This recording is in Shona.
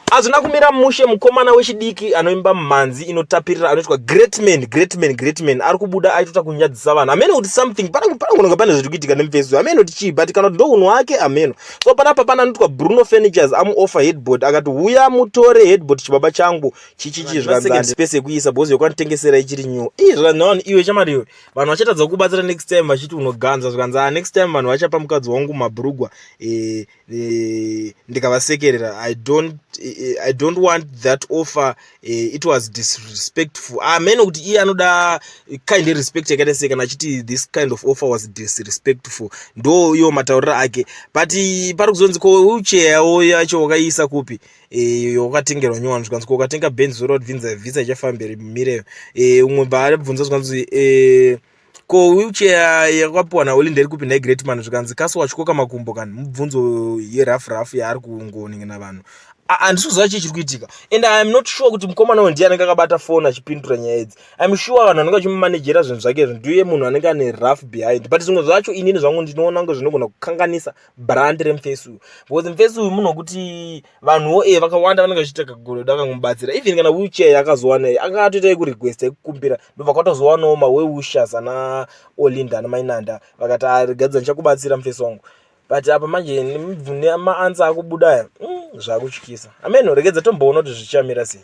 Hazvina kumira mushe. Mukomana wechidiki anoimba mhanzi inotapirira anoitwa Greatman, Greatman, Greatman ari kubuda aitota kunyadzisa vanhu. Hameno kuti something panogononga pane zviri kuitika nemufesi, hameno kuti chii, but kana kuti ndo unhu wake, hameno. So panapa pana anoitwa Bruno Furnitures amuoffer headboard, akati, "Uya mutore headboard, chibaba changu." Chichichi zvikanzi space yekuisa because yokwanditengesera ichiri new. Ii, zvikanzi navanhu, "Iwe chamari iwe, vanhu vachatadza kukubatsira next time vachiti unoganza." Zvikanzi, "Ah, next time vanhu vachapa mukadzi wangu mabhurugwa ndikavasekerera. I don't want that offer. It was disrespectful." Amene kuti iye anoda kind respect yakaita sei kana achiti this kind of offer was disrespectful? Ndo iwo matauriro ake. But pari kuzonzi, "Ko wheelchair yawo yacho wakaiisa kupi wakatengerwa nyowani?" Zvikanzi, "Ko ukatenga Benz zora kuti vhisa ichafamberi mireyo." Umwe bva abvunza, zvikanzi, "Ko wheelchair yakapiwa naOlinda iri kupi nhai, Great Man?" Zvikanzi, "Kasi watyoka makumbo kani?" Mubvunzo yerough rough yaari kungoningina vanhu. Handisi kuziva chii chiri kuitika and I am not sure kuti mukomana uyu ndiye anenge akabata foni achipindura nyaya idzi. I am sure vanhu vanenge vachimumanejera zvinhu zvake izvo, ndiye munhu anenge ane rough behind. But zvimwe zvacho inini zvangu ndinoona kunge zvinogona kukanganisa brand remufesi uyu, because mufesi uyu munhu wekuti vanhuwo vakawanda vanenge vachiita kagodo akangomubatsira. Even kana wheelchair yakazowana, anga atoita yekurequesta, yekukumbira, ndobva kwatozowanawo mawell-wishers ana Olinda, ana Mainanda, vakati, "Arigadzira, ndichakubatsira, mufesi wangu." But apa manje nemaanswer akubuda aya, zvakutyisa. Ameno, regedza tomboona kuti zvichamira sei.